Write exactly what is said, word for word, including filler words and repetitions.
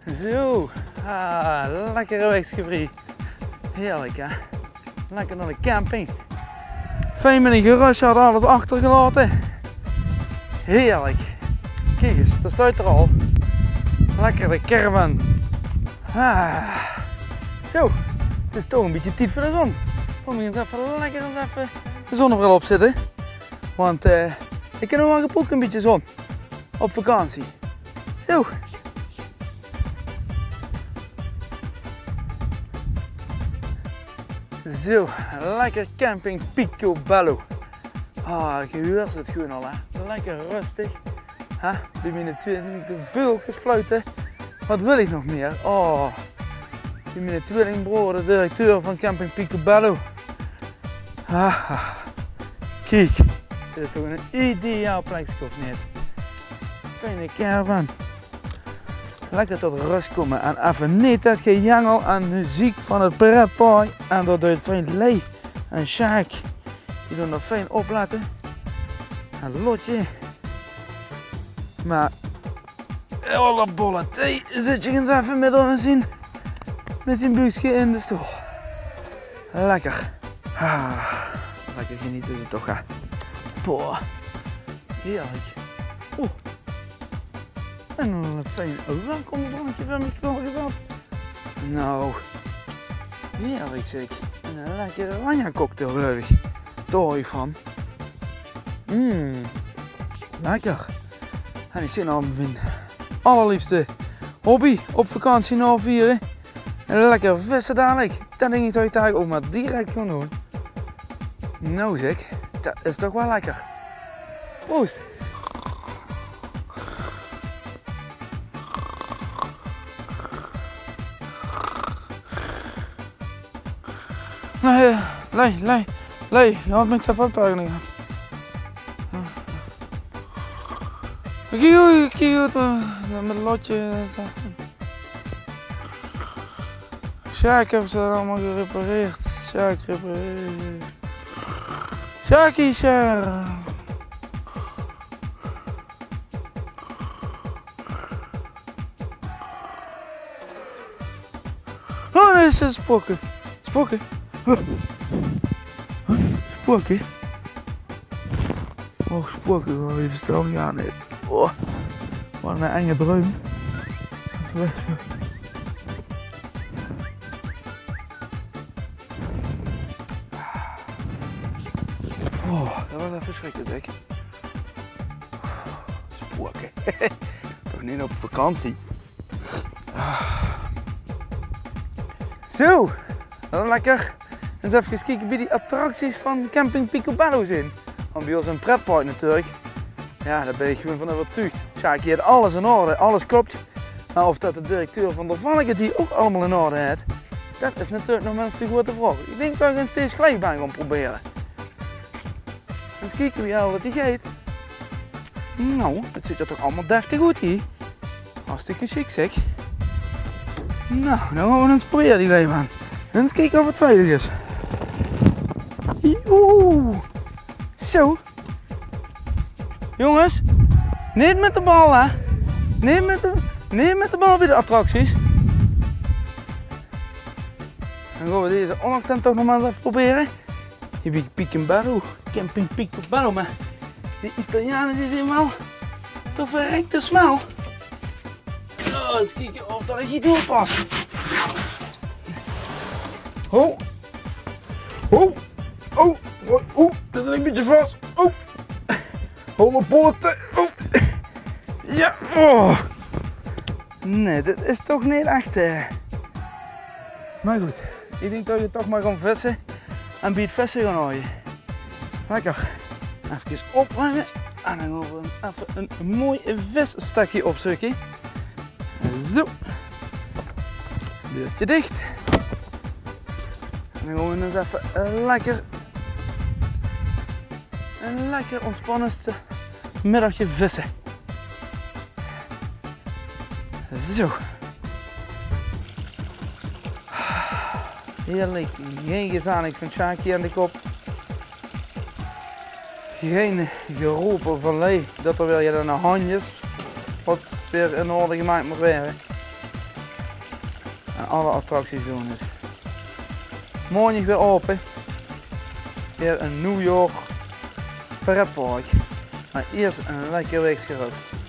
Zo, ah, lekker weg, vriend. Heerlijk, hè? Lekker nao de camping. Fijn mit ein gerös, had alles achtergelaote. Heerlijk. Kiek ens, dao steit 'r al. Lekker de caravan. Ah. Zo, 't is toch ein bietje tied veur de zon. Gaon v'r ens effe lekker ens effe de zonnebril opzitte. Want, eh, ich kin waal gebroeke, ein bietje zon. Op vakantie. Zo. Zo, lekker camping Picobello. Ah, geer huurt 't gewoon al, hè. Lekker rustig. Hè? Bie miene twieëling de veugelkes fluite. Wat wil ich nog mieë? Oh. Bie miene twieëlingbroor, de directeur van camping Picobello. Ah, kiek. Dit is toch ein ideaal plekske, of neet? Fijne caravan. Lekker tot rös kómme en effe neet det gejangel aan meziek van 't pretpark. En dao deit fijn Lei en Sjaak, die doon d'r fijn oplette. En Lotje. Mer, hollebolle, dae zit zich ens effe mit, mit zien, mit zien buukske in de stool. Lekker. Ah, lekker geniete is 't toch, hè. Boah. Heerlijk. Oeh. En ein fijn welkomstdrankje veur mich klaorgezat. Nou, heerlijk, zeg. En ein lekkere Oranje-cocktail, geluif ich. Dao haoj ich van. Mm, lekker. En ich zeen al mien allerleefste hobby op vakantie naoviere. En lekker visse dalik. Det dink ich det ich dalik ouch mer direk gaon doon. Nou zeg, det is toch waal lekker. Proost. Nae, eh, Lei, Lei, Lei, je had mich kapot eigenlijk gehad. Kiek, kiek, eh, mit Lotje, eh, zo. Sjaak heeft ze allemaal gerepareerd. Sjaak repareert. Sjaakie, Sjaak. Oh, nae, is ein spoke. Spoke. Spoke. Oh, spoke, oh, ich verstaon 't neet. Oh, wat ein enge druim. Oh, det waas effe sjrikke, zeg. Spoke. Toch neet op vakantie. Zo, lekker. Ens effe kieke bie die attracties van camping Picobello zeen. Want bie ós in pretpark natuurlik, jao, dao bön ich gewoon van euvertuug. Sjaakie haet alles in orde, alles klop. Mer of det de directeur van d'r Valk 't hie ouch allemaol in orde haet, det is natuurlik nog mer ens de groete vraog. Ich dink det ich ens dees gleibaan gaon probere. Ens kieke wie hel det die geit. Nou, 't zuut d'r toch allemaol deftig oet hie. Hartstikke sjiek, zeg. Nou, dan gaon v'r ens probere die gleibaan. Ens kieke of 't veilig is. Joe. Zo. Jónges, neet mit de bal, hè. Neet mit de, neet mit de bal bie de attracties. Dan gaon v'r deze óngertent toch nog mer ens effe probere. Hie bie Picobello, camping Picobello, mer die Italiane die zeen waal toch verrekte smaal. Jao, ens kieke of det ich hie doorpas. Ho. Ho. Oh, oh, oh, det zit ein bietje vas. Oh. Hollebolle. Oh. Jao. Oh. Nae, dit is toch neet ech, eh. Mer good, ich dink det v'r toch mer gaon visse en bie 't visse gaon haoje. Lekker. Efkes opruime en dan gaon v'r effe ein mooi visstekske opzeuke. Zo. Deurke dich. En dan gaon v'r ens effe, eh, lekker, ein lekker óntspannendste middagje visse. Zo. Heerlijk. Gein gezanik van Sjaakie aan de kop. Gein gerope van Lei det d'r weer get aan de handj is. Wat weer in orde gemaak mót waere. En alle attractiezones. Morge weer ope. Weer in New York pretpark. Mer iers ein lekker weekske rös.